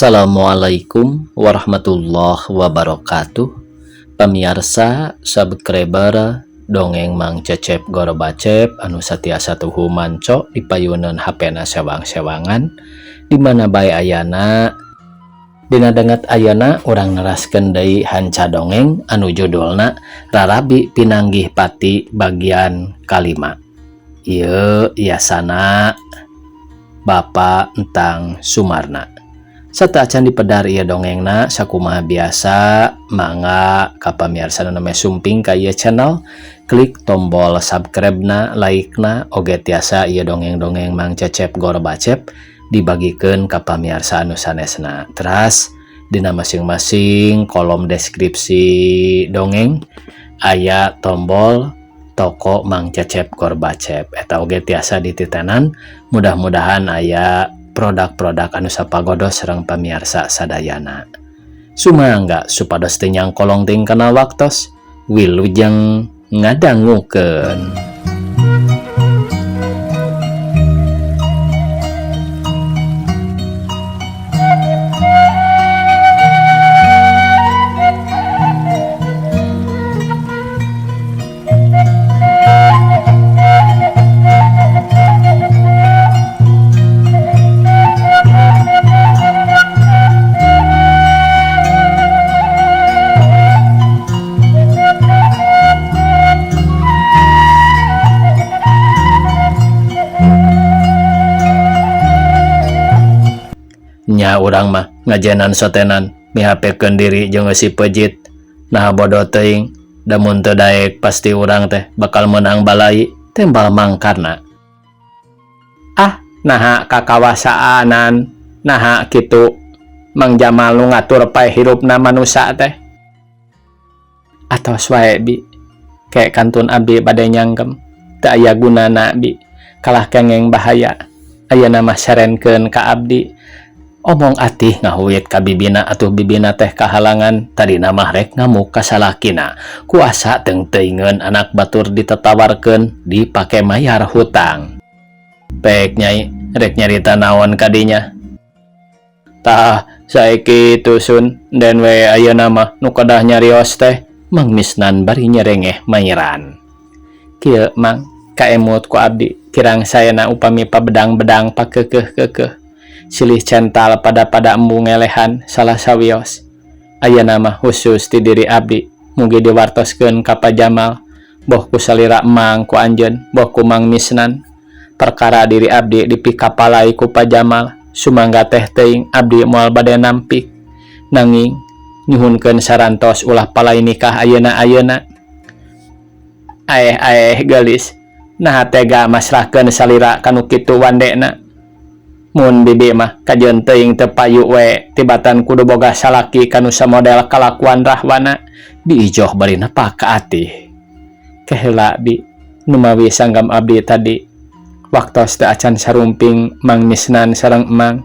Assalamualaikum warahmatullahi wabarakatuh. Pamiarsa subscriber dongeng Mang Cecep Gorobacep anu satiasa tuhu manco di payunan HP-na sewang-sewangan di mana bae ayana. Dina danget ayana urang neraskeun deui hanca dongeng anu judulna Rarabi Pinanggih Pati bagian kalima. Ieu iasana Bapak Entang Sumarna. Sateuacan dipedar ieu dongengna, sakumaha biasa mangga ka pamiarsa nu namanya sumping ka ieu channel, klik tombol subscribe-na, like-na, oge tiasa ieu dongeng-dongeng Mang Cecep Gorbacep dibagikeun ka pamiarsa anu sanesna. Teras dina masing-masing kolom deskripsi dongeng aya tombol toko Mang Cecep Gorbacep, eta oge tiasa dititenan. Mudah-mudahan aya produk-produk anu sapagodos sareng pamiarsa sadayana. Sumangga supados teu nyangkolong ting kana waktos, wilujeng ngadangukeun. Nya urang mah ngajenan sotenan mihapekeun diri jeung eusi pejit. Nah, bodoh teuing, da mun teu daek pasti urang teh bakal meunang balai, tembal mangkarna. Ah, naha kakawasaanan, naha kitu Mang Jamal nu ngatur pae hirupna manusa teh. Atos wae, Bi, ke kantun abdi bade nyangkem, teu aya gunana bi, kalah kengeng bahaya. Ayeuna mah sarenkeun ka abdi. Omong Atih ngahuit ka bibina, atuh bibina teh kahalangan. Tadina mah rek ngamuk ka salakina, kuasa teung teuingeun anak batur ditetawarkeun dipake mayar hutang. Pek, Nyai, rek nyarita naon kadinya? Tah, saiki sun den we ayeuna mah nu kedah nyarios teh, Mang Misnan bari nyerengeh mairan. Kieu, Mang, kaemut ku abdi kirang saena upami pabedang-bedang pakekeuh-keukeuh silih cental pada-pada embung ngelehan salah sawios. Ayeuna mah khusus ti diri abdi, mugi diwartoskeun ka Pa Jamal, boh ku salira Emang, ku anjeun, boh ku Mang Misnan. Perkara diri abdi dipikapalai ku Pa Jamal, sumangga teh teuing abdi moal bade nampik, nanging nyuhunkeun sarantos ulah palai nikah ayeuna-ayeuna. Aeh, aeh, geulis, naha tega masrahkeun salira kanu kitu wandena? Mun bibi mah kajeun teuing teu payu we tibatan kudu boga salaki kanu samodel kalakuan Rahwana, diijoh bari nepak ka Atih. Keheula, Bi, numawi sanggam abdi tadi waktos teu acan sarumping Mang Misnan sareng Emang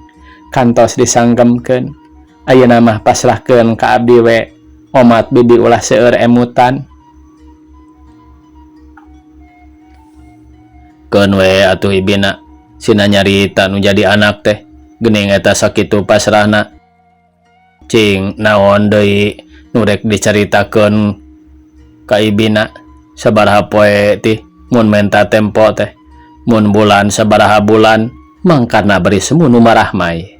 kantos disanggemkeun. Ayeuna mah pasrahkeun ka abdi we, omat bibi ulah seueur emutan. Keun we atuh, ibina sina nyarita nu jadi anak teh geuning eta sakitu pasrahna. Cing naon deui nu rek dicaritakeun ka ibina? Sabaraha poe tih mun menta tempo teh? Mun bulan, sabaraha bulan? Mangkarna bari semu nu marahmai.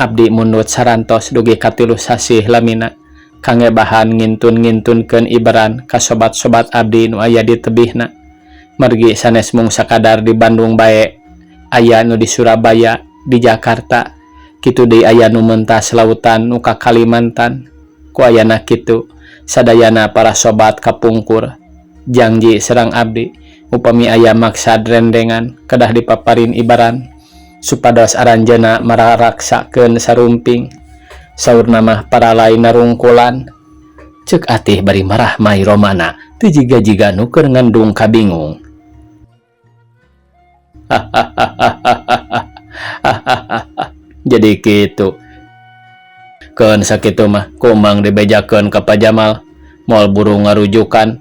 Abdi mundut sarantos dugi ka 3 sasih lamina kangge bahan ngintun-ngintunkeun ibaran ka sobat-sobat abdi nu aya di tebihna, margi sanes mung sakadar di Bandung bae, aya nu di Surabaya, di Jakarta, kitu deui aya nu mentas lautan nu ka Kalimantan. Ku ayana kitu, sadayana para sobat kapungkur janji sareng abdi upami aya maksad rendengan kedah dipaparin ibaran supados aranjeuna mararaksakeun sarumping. Saurna mah para lain narungkulan, ceuk Atih bari marahmai romana teu jiga-jiga nu keur ngandung kabingung. Jadi kitu. Keun sakitu mah ku Mang dibejakeun ka Pa Jamal, moal buru ngarujukan.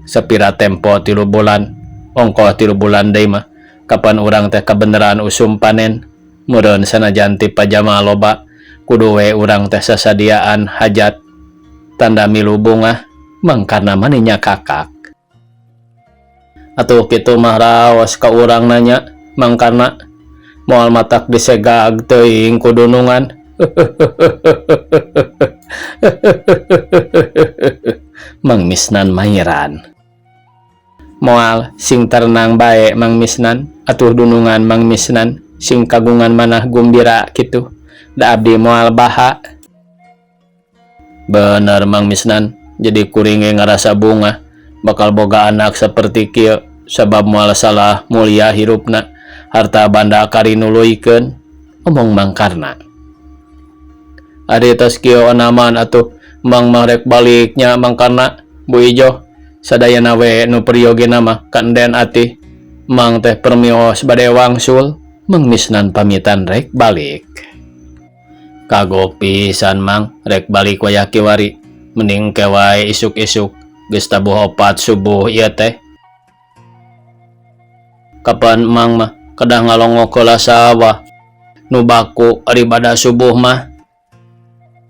Sapira tempo? 3 bulan. Ongkoh 3 bulan deui mah kapan urang teh kabeneran usum panen meureun, sanajan ti Pa Jamal loba. Kudu we urang teh sasadiaan hajat tanda milu bungah mangkana mani nyakakak. Atuh kitu mah raos ka urang nanya mangkana moal matak disegag teuing ku dunungan. Mang Misnan mairan. Moal sing tenang bae Mang Misnan atuh dunungan Mang Misnan sing kagungan manah gumbira kitu da abdi moal baha. Bener Mang Misnan jadi kuring ge ngarasa bungah bakal boga anak saperti kieu sabab moal salah mulia hirupna harta banda kari nuluykeun omong Mang Karna. Ari tos kieu onaman atuh Mang mah rek balik nya Mang Karna Bu Ijoh sadayana we nu peryogi mah kanden atih Mang teh permios bade wangsul Mang Misnan pamitan rek balik. Kagok pisan Mang rek balik wayah kiwari mending ke wae isuk-isuk geus tabuh opat subuh ieu teh. Kapan Mang mah kedah ngalongok heula sawah nu baku ari bada subuh mah.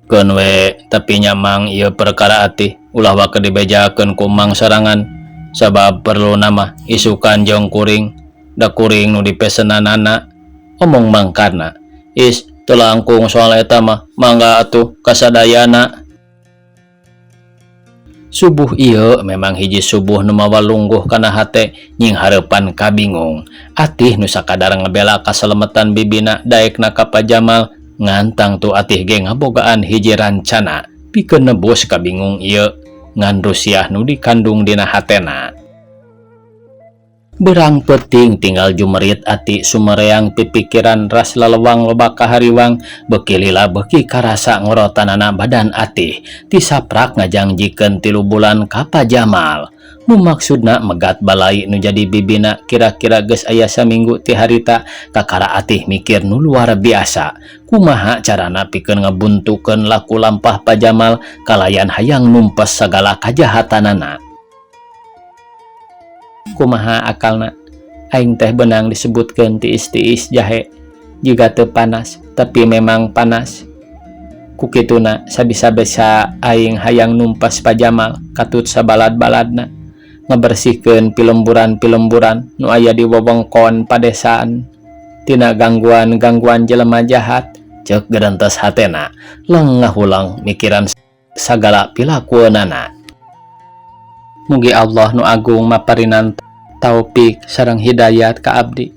Keun we tapi nya Mang ieu perkara atih ulah waka dibejakeun ku Mang sorangan sabab perluna mah isukan jeung kuring da kuring nu dipesenanana omong Mang Karna. Is teu langkung soal eta mah mangga atuh kasadayana. Subuh ieu memang hiji subuh nu mawa lungguh kana hate nying hareupan kabingung. Atih nu sakadar ngebela kasalemetan bibina daekna ka Pa Jamal ngantang tu atih ge ngabogaan hiji rancana pikeun nebus kabingung ieu ngan rusiah nu dikandung dina hatena. Berang peuting tinggal jumerit ati sumereang pipikiran ras lelewang loba kahariwang beuki lila beuki karasa ngorotanana badan atih ti saprak ngajangjikeun 3 bulan ka Pa Jamal. Nu maksudna megat balai nu jadi bibina kira-kira geus aya saminggu ti harita kakara atih mikir nu luar biasa. Kumaha carana pikeun ngabuntukeun laku lampah Pa Jamal kalayan hayang numpes sagala kajahatanana. Kumaha akalna aing teh benang disebutkeun tiis-tiis jahe jiga teu panas tapi memang panas. Ku kituna sabisa-bisa aing hayang numpas Pa Jamal katut sabalad-baladna ngabersihkeun pilemburan-pilemburan nu aya di wewengkon padesaan tina gangguan-gangguan jelema jahat ceuk gerentes hatena leng ngahulang mikiran sagala pilakueunana. Mugi Allah nu agung maparinan taufik sareng hidayat ka abdi.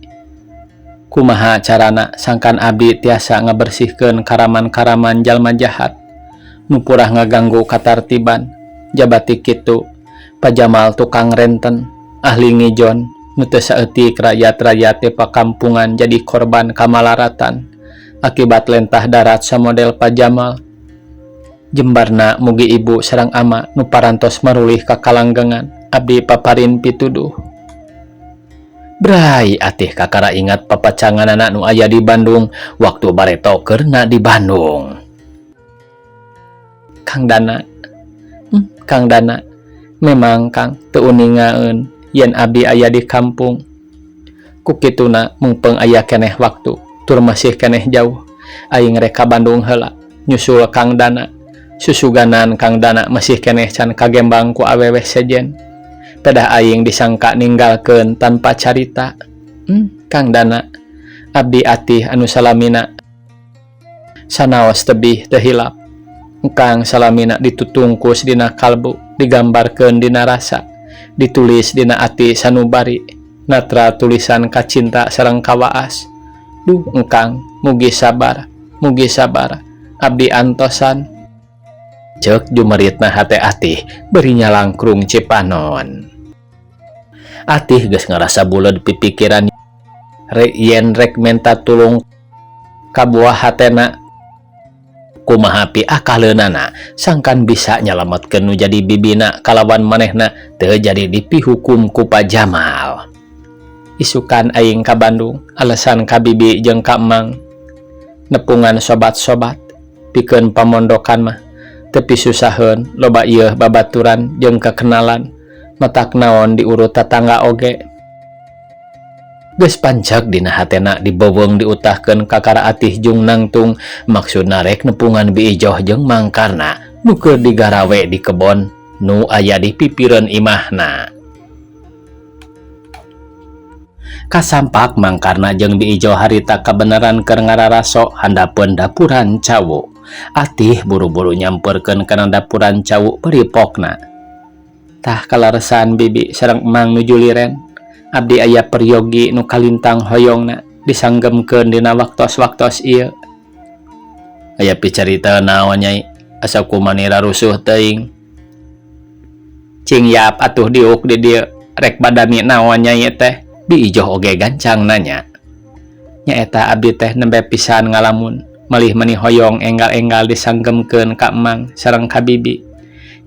Kumaha carana sangkan abdi tiasa ngabersihkeun karaman-karaman jalma jahat nu purah ngaganggu katartiban jabati kitu Pa Jamal tukang renten ahli ngijon nu teu saeutik rakyat-rakyat di pakampungan jadi korban kamalaratan akibat lentah darat samodel Pa Jamal. Jembarna mugi ibu sareng ama nu parantos marulih ka kalanggengan abdi paparin pituduh. Bray atih kakara ingat papacanganana nu aya di Bandung waktu bareto keurna di Bandung. Kang Dana, Kang Dana, memang Kang teu uningaeun yen abdi aya di kampung. Ku kituna mungpeung aya keneh waktu tur masih keneh jauh aing rek ka Bandung heula nyusul Kang Dana. Susuganan Kang Dana masih keneh can kagembang ku awewe sejen. Pedah aing disangka ninggalkeun tanpa carita. Kang Dana, abdi atih anu salamina sanaos tebih teu hilap. Kang salamina ditutungkus dina kalbu, digambarkeun dina rasa, ditulis dina ati sanubari, natra tulisan kacinta sareng kawaas. Duh engkang, mugi sabar, mugi sabar, abdi antosan. Ceuk jumeritna hate atih beri nyalangkrung cipanon. Atih geus ngarasa buleud pipikiran yen rek menta tulung ka buah hatena kumaha pi akaleunana sangkan bisa nyalametkeun nu jadi bibina kalawan manehna teu jadi dipihukum ku Pa Jamal. Isukan aing ka Bandung alasan ka bibi jeung ka emang nepungan sobat-sobat pikeun pamondokan mah tepi susaheun loba ieu babaturan jeung kekenalan matak naon diurut tatangga oge. Geus panceg dina hatena dibeuweung diutahkeun kakara Atih jung nangtung maksudna rek nepungan Bi Ijoh jeung Mang Karna nu keur digarawe di kebon nu aya di pipireun imahna. Kasampak Mang Karna jeung Bi Ijoh harita kabeneran keur ngararaso handapeun dapuran cawu. Atih buru-buru nyamperkeun kana dapuran cawu bari pokna. Tah kaleresan bibi sareng emang nuju liren. Abdi aya peryogi nu kalintang hoyongna disanggemkeun dina waktos-waktos ieu. Aya picarita naon Nyai asa kumanira rusuh teuing. Cing yap atuh diuk di dieu rek badami naon Nyai teh. Bi Ijoh oge gancang nanya. Nyaeta abdi teh nembe pisan ngalamun malih meni hoyong enggal-enggal disanggemkeun ka emang sareng ka bibi.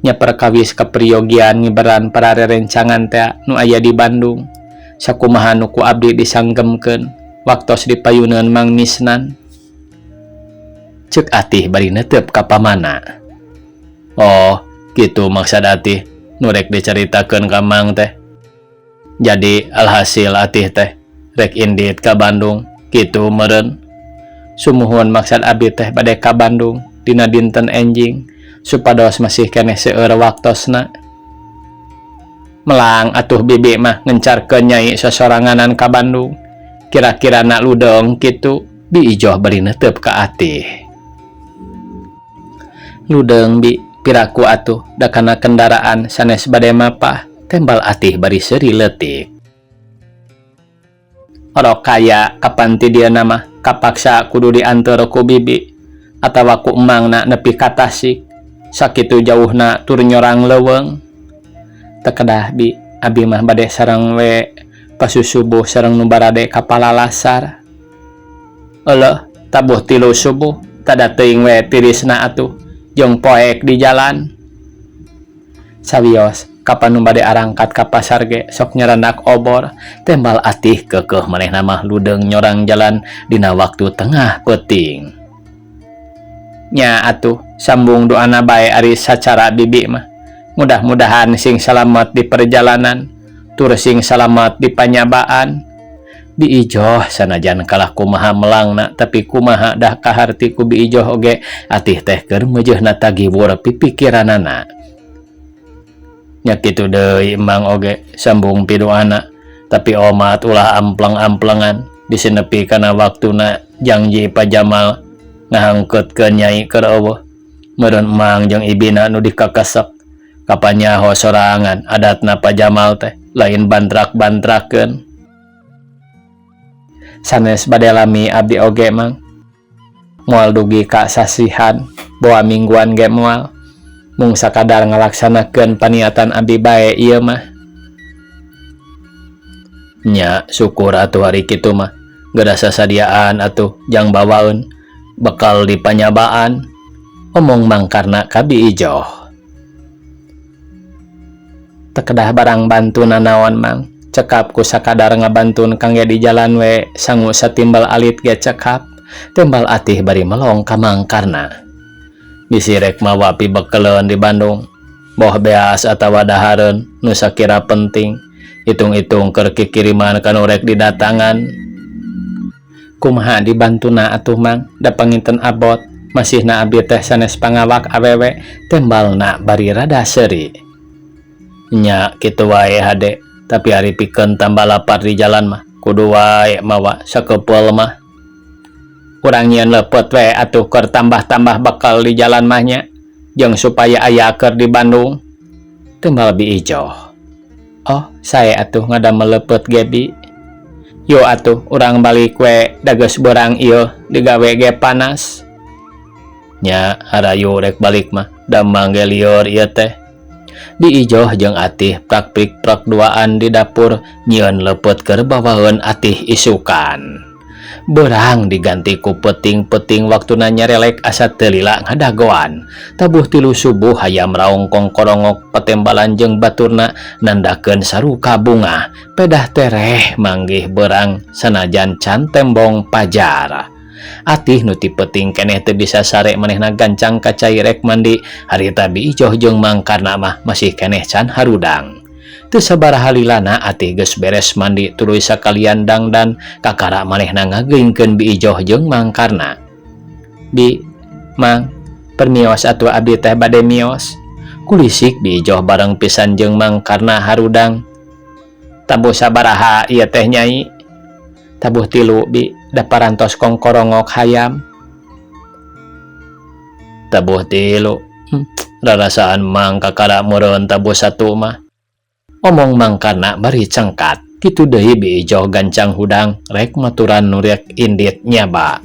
Nya perkawis kaperyogian ngiberan para rerencangan teh nu aya di Bandung. Sakumaha nu ku abdi disanggemkeun waktos dipayuneun Mang Misnan. Ceuk Atih bari neuteup ka pamana. Oh, kitu maksad Atih nu rek dicaritakeun ka Mang teh. Jadi alhasil Atih teh rek indit ka Bandung kitu meureun. Sumuhun maksad abdi teh bade ka Bandung dina dinten enjing supados masih keneh seueur waktosna. Melang atuh bibi mah ngencarkeun Nyai sosoranganan ka Bandung. Kira-kira nak ludeung kitu Bi Ijoh bari neuteup ka Atih. Ludeung bi piraku atuh da kana kendaraan sanes bade mapah tembal Atih bari seuri leutik. Orok kaya kapan ti dieu mah kapaksa kudu dianteur ku bibi atawa ku emangna nepi ka Tasik. Sakitu jauhna tur nyorang leuweung. Teu kedah bi abi mah bade sareng we pasusubuh sareng nu barade ka Palalasar. Euleuh tabuh 3 subuh tada teuing we tirisna atuh jeung poek di jalan. Sawios kapan nu bade arangkat ka pasar ge sok nyarandak obor tembal Atih keukeuh manehna mah ludeung nyorang jalan dina waktu tengah peuting. Nya atuh sambung doana bae ari sacara bibi mah. Mudah-mudahan sing salamet di perjalanan tur sing salamet di panyabaan. Bi Ijoh sanajan kalah kumaha melangna tapi kumaha dah kaharti ku Bi Ijoh oge Atih teh keur meujeuhna tagiwur pipikiranana. Nya kitu deui emang oge sambung pidoana tapi omat ulah amplang-amplangan disenepi kana waktuna janji Pa Jamal ngahangkeutkeun Nyai keur eueuh. Meureun emang jeung ibina nu dikakesek kapan nyaho sorangan adatna Pa Jamal teh lain bantrak-bantrakeun. Sanes bade lami abdi oge mang moal dugi ka sasihan boa mingguan ge moal mung sakadar ngalaksanakeun paniatan abdi bae ieu mah. Nya syukur atuh hari kitu mah geura sasadiaan atuh jang bawaeun bekal di panyabaan omong Mang Karna ka Bi Ijoh. Teu kedah barang bantu nanaon Mang cekap ku sakadar ngabantun kangge di jalan we sangu satimbal alit ge cekap tembal Atih bari melong ka Mang Karna. Bisi rek mawa pibekeleun di Bandung boh beas atawa dahareun nu sakira penting hitung-hitung keur kikiriman ka nu rek didatangan. Kumaha dibantuna atuh Mang da panginten abot masihna abdi teh sanes pangawak awewe tembalna bari rada seuri. Nya kitu wae hade tapi ari pikeun tambah lapar di jalan mah kudu wae mawa sakepeul mah. Urang nyieun lepet we atuh keur tambah-tambah bekal di jalan mah nya jeung supaya aya keur di Bandung tembal Bi Ijoh. Oh sae atuh ngadamel lepet ge bi. Yo atuh urang balik we da geus beurang ieu digawe ge panas. Nya harayu rek balik mah da mang ge lieur ieu teh. Bi Ijoh jeung Atih prak-prik prak duaan di dapur nyieun lepet keur bawaeun Atih isukan. Beurang diganti ku peuting-peuting waktuna nyarelek asa teu lila ngadagoan. Tabuh 3 subuh hayam raung kongkorongok patembalan jeung baturna nandakeun saruka bunga. Pedah tereh manggih beurang sanajan can tembong pajar. Atih nu ti peuting keneh teu bisa sare manehna gancang ka cai rek mandi. Harita Bi Ijoh jeung Mang Karna mah masih keneh can harudang. Teu sabaraha lilana Atih geus beres mandi tuluy sakalian dangdan kakara manehna ngageingkeun Bi Ijoh jeung Mang Karna. Bi, Mang, permios atuh abdi teh bade mios. Kulisik Bi Ijoh bareng pisan jeung Mang Karna harudang. Tabuh sabaraha ieu teh Nyai? Tabuh tilu Bi, da parantos kongkorongok hayam. Tabuh tilu. Rarasaan Mang kakara meureun tabuh satu mah. Omong Mang Karna bari cengkat. Kitu deui Bi Ijoh gancang hudang rek maturan nu rek indit nyaba.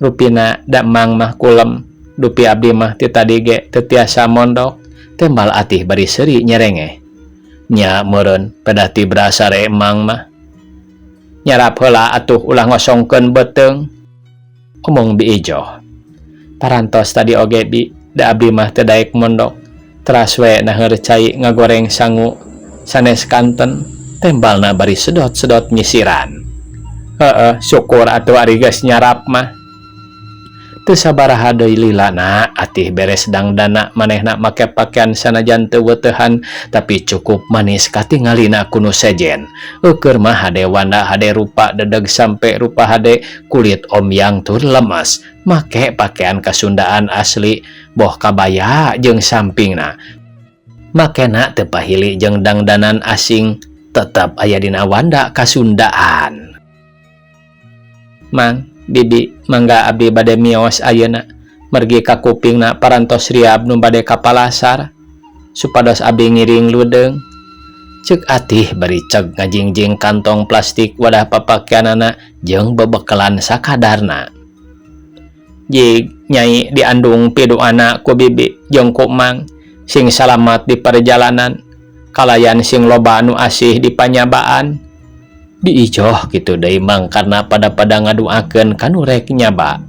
Rupina da Mang mah kulem, dupi abdi mah ti tadi ge teu tiasa mondok, tembal Atih bari seuri nyerengeh. Nya meureun pedah tibra sare Mang mah. Nyarap heula atuh ulah ngosongkeun beuteung. Omong Bi Ijoh. Parantos tadi oge Bi, da abdi mah teu daek mondok. Teras we naheur cai ngagoreng sangu sanes kanten, tembalna bari sedot-sedot nyisiran. Heeh, syukur atuh ari geus nyarap mah. Teu sabaraha deui lilana Atih beres dangdana manehna make pakaian sanajan teu weteuhan tapi cukup manis katingalina ku nu sejen. Eukeun mah hade wanda hade rupa dedeg sampe rupa hade kulit omyang tur lemes make pakaian kasundaan asli boh kabaya jeung sampingna. Makena teu pahili jeung dangdanan asing tetep aya dina wanda kasundaan. Mang, Bibi, mangga abdi bade mios ayeuna. Mergi ka kupingna parantos riab nu bade ka palasar supados abdi ngiring ludeung. Ceuk Atih bari ceg ngajingjing kantong plastik wadah papakeanana jeung bebekelan sakadarna. Jig Nyai diandung piduana ku Bibi jeung ku Mang sing salamat di perjalanan kalayan sing loba nu asih di panyabaan. Bi Ijoh kitu deui Mang Karna pada-pada ngaduakeun ka nu rek nyaba.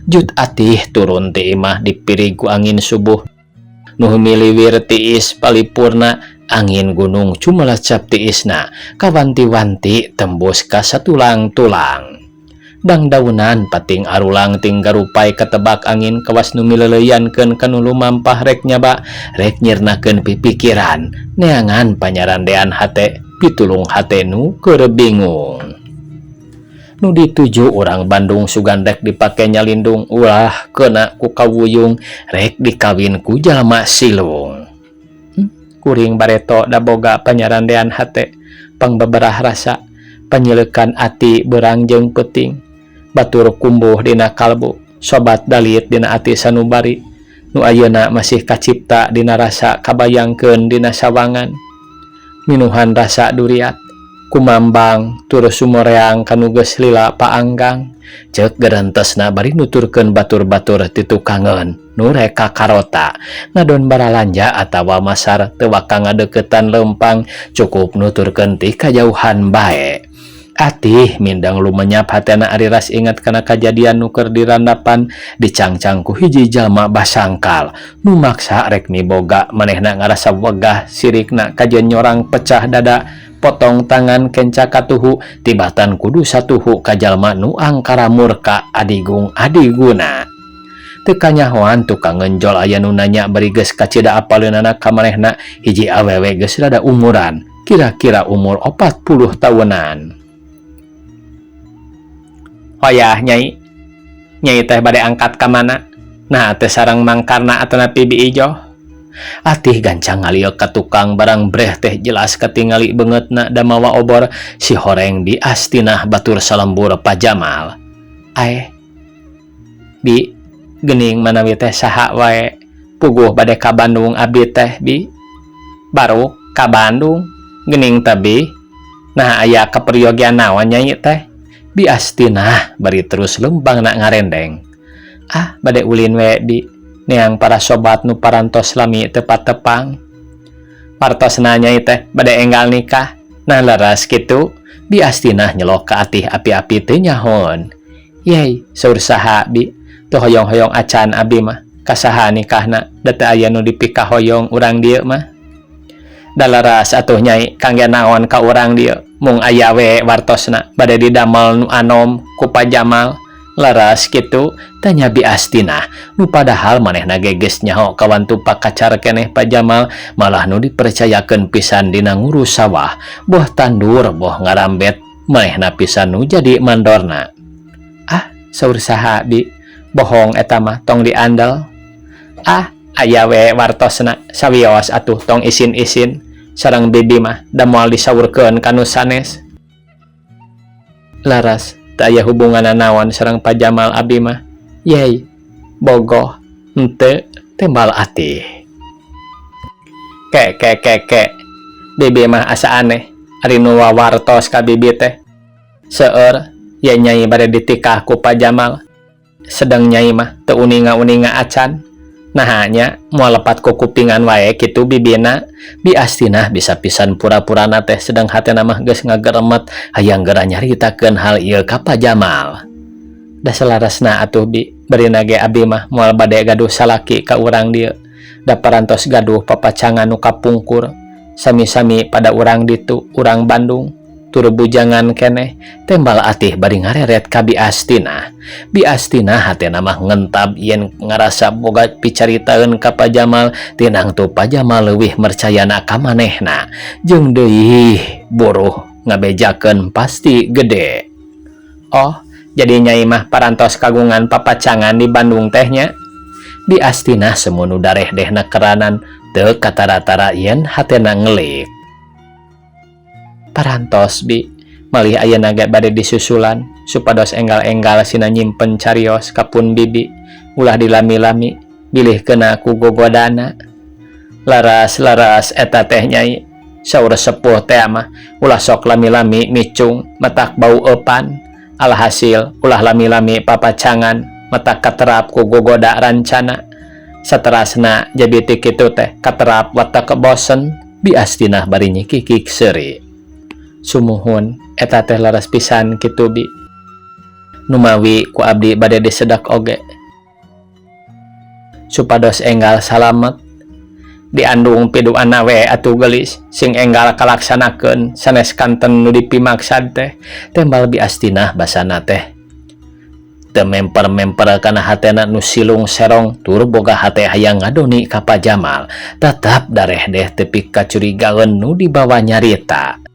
Jut Atih turun ti imah dipirig ku angin subuh. Nu miliwir tiis palipurna angin gunung cumelecep tiisna kawanti-wanti tembus ka satulang-tulang. Dangdaunan pating arulang ting garupai ketebak angin kawas nu mileleuyankeun ka nu lumampah rek nyaba rek nyirnakeun pipikiran neangan panyarandean hate pitulung hate nu keur bingung. Nu dituju urang Bandung sugan rek dipake nyalindung ulah keuna ku kawuyung rek dikawin ku jalma silung. Kuring bareto da boga panyarandean hate pangbeberah rasa panyeleukan ati beurang jeung peuting batur kumbuh dina kalbu sobat dalit dina ati sanubari nu ayeuna masih kacipta dina rasa kabayangkeun dina sawangan minuhan rasa duriat kumambang tur sumoreang kanu geus lila paanggang ceuk gerentesna bari nuturkeun batur-batur ti tukangeun nu rek ka karota ngadon baralanja atawa masar teu waka ngadeukeutan leumpang cukup nuturkeun ti kajauhan bae. Atih mindang lumenyap hatena ari ras inget kana kajadian nu keur dirandapan dicangcang ku hiji jalma basangkal nu maksa rek miboga manehna ngarasa wegah sirikna kajeun nyorang pecah dada potong tangan kenca katuhu tibatan kudu satuhu ka jalma nu angkara murka adigung adiguna. Teu kanyahoan tukang ngenjol aya nu nanya bari geus kacida apaleunana ka manehna hiji awewe geus rada umuran kira-kira umur 40 tahunan. Hoyah Nyai, Nyai teh bade angkat ka mana? Nah teh sareng Mang Karna atanapi Bi Ijoh. Atih gancang ngalieu ka tukang barang breh teh jelas katingali beungeutna da mawa obor si horeng di astinah batur salembur pajamal. Aeh, Bi, geuning manawi teh saha wae puguh bade ka Bandung abdi teh Bi. Baru ka Bandung geuning teh Bi. Nah aya kaperyogian naon Nyai teh? Bi Astinah bari terus lempangna ngarendeng. Ah bade ulin we Bi neang para sobat nu parantos lami teu patepang. Partosna Nyai teh bade enggal nikah. Nah leres kitu. Bi Astinah nyelok ka Atih api-api teu nyahoeun. Yey saur saha Bi teu hoyong-hoyong acan abi mah kasaha nikahna da teu aya nu dipikahoyong urang dieu mah. Da leres atuh Nyai kangge naon ka urang dieu mung aya we wartosna bade didamel nu anom ku pajamal Laras kitu? Tanya Bi Astinah nu padahal manehna ge geus nyaho kawantu pakacar keneh Pa Jamal malah nu dipercayakeun pisan dina ngurus sawah boh tandur boh ngarambet manehna pisan nu jadi mandorna. Ah, saur saha Bi? Bohong eta mah tong diandel. Ah, aya we wartosna sawios atuh tong isin-isin sareng bibi mah da moal disaurkeun ka nu sanes. Laras, teu aya hubunganna naon sareng Pa Jamal abi mah. Yey, bogoh, henteu tembal atih. Ke ke ke ke. Bibi mah asa aneh, ari nu wawartos ka bibi teh. Seueur ye nyai bade ditikah ku Pa Jamal. Sedeng nyai mah teu uninga-uninga acan. Naha nya moal lepat ku kupingan wae kitu bibina. Bi Astinah bisa pisan pura-purana teh sedang hatena mah geus ngageremet hayang geura nyaritakeun hal ieu ka Pa Jamal. Da salarasna atuh Bi, barina ge abi mah moal bade gaduh salaki ka urang dieu. Da parantos gaduh papacangan nu kapungkur. Sami-sami pada urang ditu, urang Bandung. Tur bujangan keneh, tembal atih bari ngareret ka Bi Astinah. Bi Astinah hatena mah ngentab yen ngarasa boga picaritaeun ka Pa Jamal, tinang tu Pa Jamal leuwih mercayana ka manehna. Jeung deui buruh ngabejakeun pasti gede. Oh, jadi nyai mah parantos kagungan papacangan di Bandung teh nya? Bi Astinah semunu darehdehna keranan teu katara-tara yen hatena ngelik. Parantos Bi, malih ayeuna ge bade disusulan supados enggal-enggal sina nyimpen carios ka pun bibi ulah dilami-lami bilih kena ku gogodana. Laras-laras eta teh nyai, saur sepuh teh mah ulah sok lami-lami micung matak bau eupan. Alhasil ulah lami-lami papacangan matak katerap ku gogoda rancana. Saterasna jadi ti kitu teh katerap watak bosen. Bi Astinah bari nyikikik seuri. Sumuhun eta teh laras pisan kitu Bi. Numawi ku abdi bade disedak oge supados enggal salamet. Diandung piduana we atuh geulis sing enggal kalaksanakeun sanes kanten nu dipimaksad teh, tembal Bi Astinah basana teh teu memper-memper kana hatena nu silung serong tur boga hate hayang ngadoni ka Pa Jamal tetap darehdeh tepi kacurigaeun nu dibawa nyarita.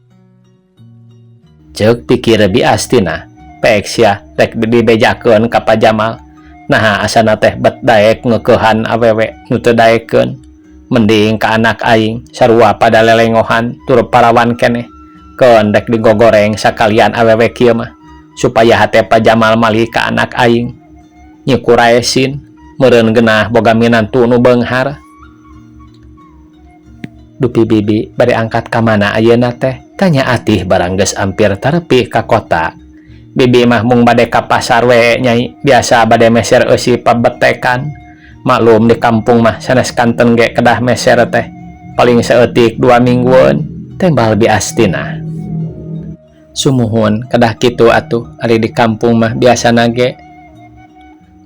Ceuk pikir Bi Astinah, pek sia rek dibejakeun ka Pa Jamal. Naha asana teh bet daek ngeukehan awewe nu teu daekeun. Mending ka anak aing sarua pada lelengohan tur parawan keneh. Keun rek digogoreng sakalian awewe kieu mah supaya hate Pa Jamal malih ka anak aing. Nyi Kuraesin meureun geunah boga minantu nu beunghar. Dupi bibi bade angkat ka mana ayeuna teh? Tanya Atih barang geus ampir tarepi ka kota. Bibi mah mung bade ka pasar we nyai, biasa bade meser eusi pabetekan. Maklum di kampung mah sanes kanten ge kedah meser teh. Paling saeutik 2 minggueun, tembal Bi Astinah. Sumuhun kedah kitu atuh ari di kampung mah biasana ge.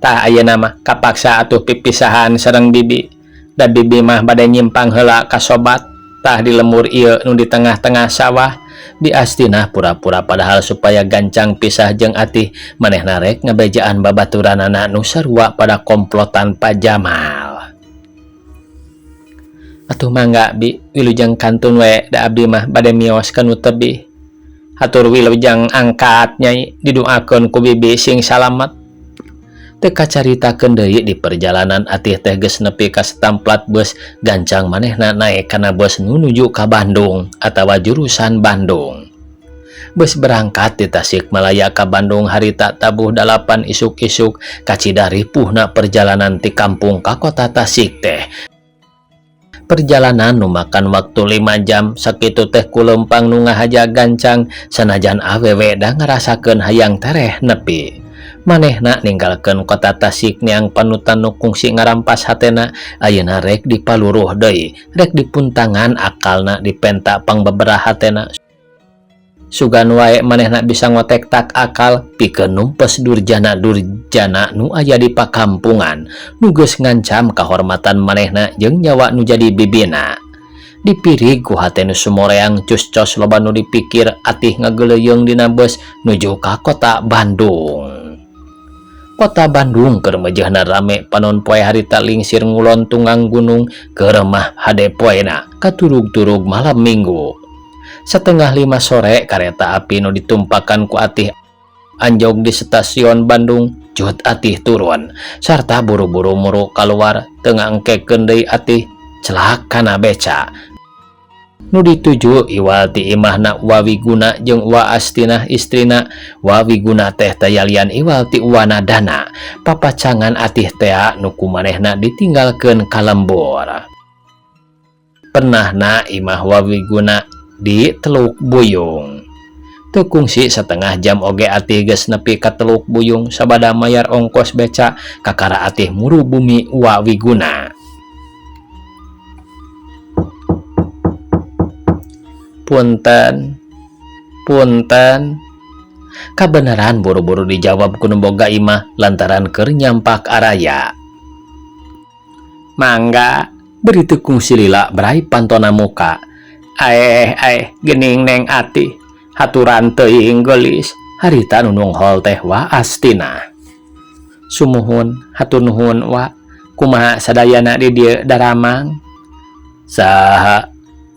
Tah ayeuna mah kapaksa atuh pipisahan sareng bibi. Da bibi mah bade nyimpang heula ka sobat. Tah di lemur ieu nu di tengah-tengah sawah. Bi Astinah pura-pura padahal supaya gancang pisah jeung Atih manehna rek ngabejaan babaturanana nu sarua pada komplotan Pa Jamal. Atuh mangga Bi, wilujeng kantun we da abdi mah bade mios ka nu tebih. Hatur wilujeng angkat nyai, diduakeun ku bibi sing salamet. Teu kacaritakeun deui di perjalanan Atih teh geus nepi ka stamplat bus gancang manehna naek kana bus nu nuju ka Bandung atawa jurusan Bandung. Bus berangkat di Tasikmalaya ka Bandung harita tabuh 8 isuk-isuk kacida ripuhna perjalanan ti kampung ka kota Tasik teh. Perjalanan nu makan waktu 5 jam sakitu teh kulempang nu ngahaja gancang sanajan awewe da ngarasakeun hayang tereh nepi. Manehna ninggalkeun kota Tasik neang panutan nu kungsi ngarampas hatena ayeuna rek dipaluruh deui rek dipuntangan akalna dipenta pangbebera hatena. Sugan wae manehna bisa ngotek tak akal pikeun numpes durjana-durjana nu aya di pakampungan nu geus ngancam kahormatan manehna jeung nyawa nu jadi bibina. Dipirig ku hate nu sumoreang cus-cos loba nu dipikir Atih ngageleuyeung dina bus nuju ka kota Bandung. Kota Bandung keur mejehna rame panon poe harita lingsir ngulon tunggang gunung keur mah hade poena katurug-turug malam Minggu. Setengah lima sore kareta api nu ditumpakan ku Atih anjog di stasiun Bandung cut Atih turun sarta buru-buru muru keluar teu ngangkekeun deui Atih celak kana beca nu dituju iwal ti imahna Wa Wiguna jeung Wa Astinah istrina. Wa Wiguna teh tayalian iwal ti Uwana Dana papacangan Atih tea nu ku manehna ditinggalkeun ka lembur. Pernahna imah Wa Wiguna di Teluk Buyung. Teu kungsi setengah jam oge Atih geus nepi ka Teluk Buyung sabada mayar ongkos beca kakara Atih muru bumi Wa Wiguna. Punten, punten. Kabeneran buru-buru dijawab ku nu boga imah lantaran keur nyampak araya. Mangga, beri teu kungsi lila brai pantona muka. Aeh, aeh, gening Neng Atih. Haturan teuing geulis. Harita nu nunghol teh Wa Astina. Sumuhun, hatur nuhun Wa. Kumaha sadayana di dieu daramang? Saha?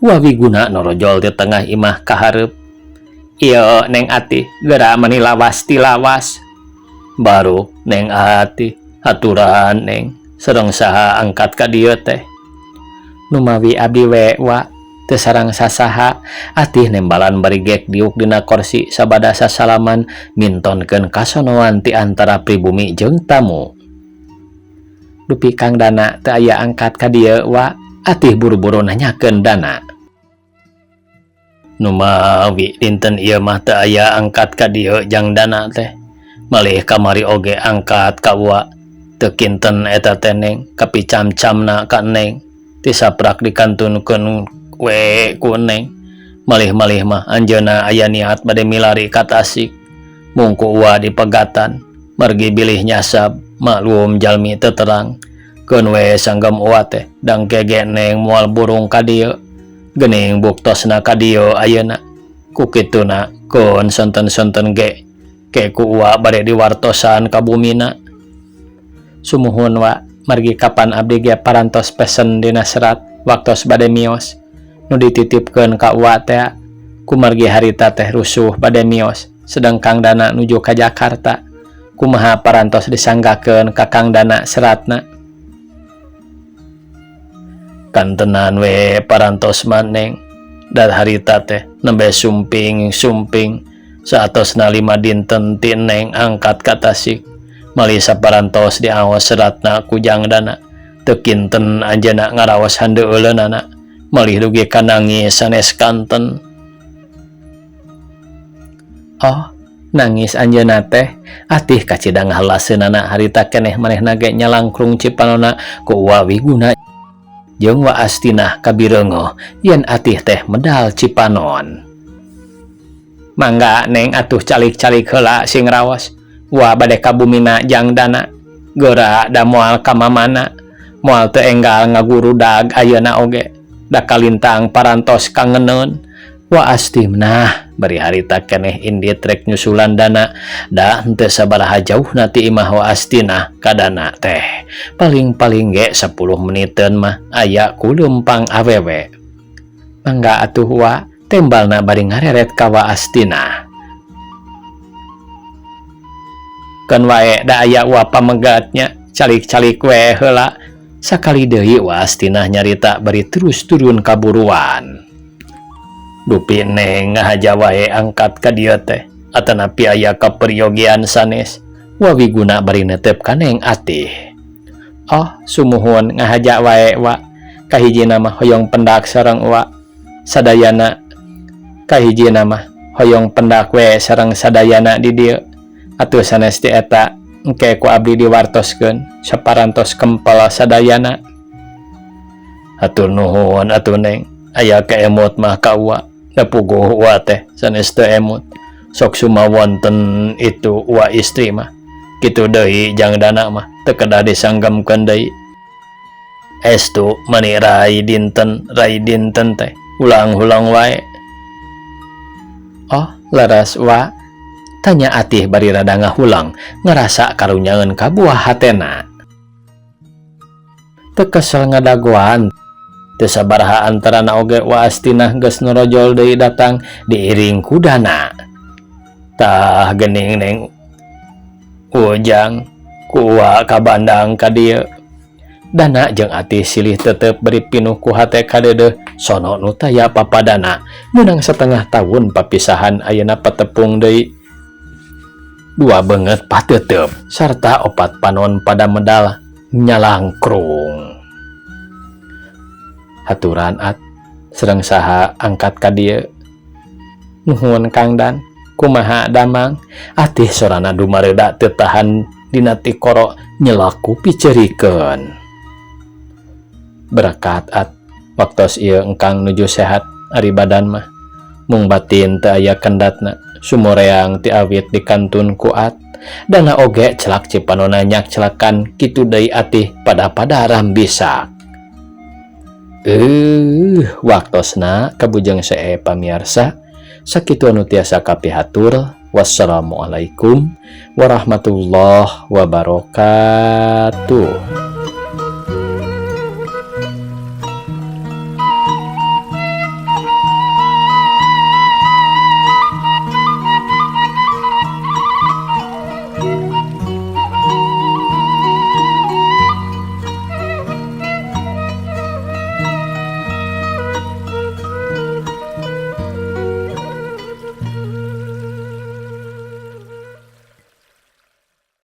Wa Wiguna norojol di tengah imah ka hareup. Ieu Neng Atih, geura mani lawas ti lawas. Baru Neng Atih, haturan Neng, sareng saha angkat ka dieu teh? Numawi abdi we Wa, teu sareng sasaha. Atih nembalan bari gek diuk dina korsi sabada sasalaman mintonkeun kasonoan ti antara pribumi jeung tamu. Dupi Kang Dana teu aya angkat ka dieu Wa, Atih buru-buru nanyakeun Dana. Numawi dinten ieu mah teu aya angkat ka dieu jang Dana teh. Malih kamari oge angkat ka Wa. Teu kinten eta teh Neng, kapicamcamna ka Neng. Tisaprak dikantunkeun we ku Neng. Malih-malih mah anjeunna aya niat bade milari ka Tasik. Mung ku Uwa dipegatan, margi bilih nyasab, maklum jalmi teu terang. Keun we sanggem Uwa teh, dangke ge Neng moal burung ka dieu. Gening buktosna ka dieu ayeuna. Ku kituna keun sonten-sonten ge ke ku Uwa bade diwartosan ka bumina. Sumuhun Wa, margi kapan abdi ge parantos pesen dina serat waktos bade mios nu dititipkeun ka Uwa teh kumargi harita teh rusuh bade mios sedang Kang Dana nuju ka Jakarta. Kumaha parantos disanggakeun ka Kang Dana seratna? Kantenan we parantos maneng dar harita teh nembe sumping-sumping saatosna 5 dinten ti Neng angkat ka Tasik. Malih saparantos diaos seratna ku Jang Dana. Teu kinten anjeunna ngaraos handeuleunana malih dugi ka nangis sanes kanten. Oh, nangis anjeunna teh. Atih kacida ngahalaseunana harita keneh manehna ge nyalangkrung cipanona ku Wa Wiguna jeung Wa Astinah kabireungoh yen Atih teh medal cipanon. Mangga Neng atuh calik-calik heula sing raos. Wa bade ka bumina Jang Dana. Geura da moal ka mamana. Moal teu enggal ngagurudag ayeuna oge. Da kalintang parantos kangeneun. Wa Astinah bari harita keneh indit rek nyusulan Dana. Da henteu sabaraha jauhna ti imah Wa Astinah ka Dana teh. Paling-paling ge 10 meniteun mah aya ku leumpang awewe. Mangga atuh Wa, tembalna bari ngareret ka Wa Astinah. Keun wae da aya Wa pamegatnya, calik-calik we heula. Sakali deui Wa Astinah nyarita bari terus turun kaburuan. Dupi Neng ngahaja wae angkat ka dieu teh, atanapi aya kaperyogian sanes. Wa Wiguna bari netep ka Neng Atih. Oh, sumuhun ngahaja wae Wa. Kahijina mah hoyong pendak sareng Wa. Sadayana kahijina mah hoyong pendak we sareng sadayana di dieu. Atuh sanes ti eta engke ku abdi diwartoskeun saparantos kempel sadayana. Hatur nuhun atuh Neng, aya kaemut mah ka Wa. Da puguh Wa teh sanes teu emut. Sok sumawonten itu Wa istri mah. Kitu deui Jang Dana mah teu kedah disanggemkeun deui. Estu mani rai dinten teh ulang-ulang wae. Oh, leres Wa. Tanya Atih bari rada ngahulang ngarasa karunyaeun ka buah hatena. Teu kesel ngadagoan teu sabaraha antarana oge Wa Astinah geus norojol deui datang diiring kudana. Tah geuning Neng Ujang ku Uwa kabandang ka dieu. Dana jeung Atih silih tetep beri pinuh ku hate kadeudeuh sono nu taya papadana meunang satengah tahun papisahan ayeuna patepung deui. Dua beungeut pateuteup sarta opat panon pada medal nyalangkrung. Haturan At, sareng saha angkat ka dieu? Nuhun Kang Dan, kumaha damang? Atih sorana dumareuda teu tahan dina tikoro nyelaku picerikeun. Berkat At, waktos ieu engkang nuju sehat ari badan mah. Mung batin teu aya kendatna, sumoreang ti awit dikantun ku At. Dana oge celak cipanona nyak celakan kitu deui Atih pada-pada rambisak. Waktosna kabujeng see pamiarsa sakitu anu tiasa kapihatur. Wassalamualaikum warahmatullahi wabarakatuh.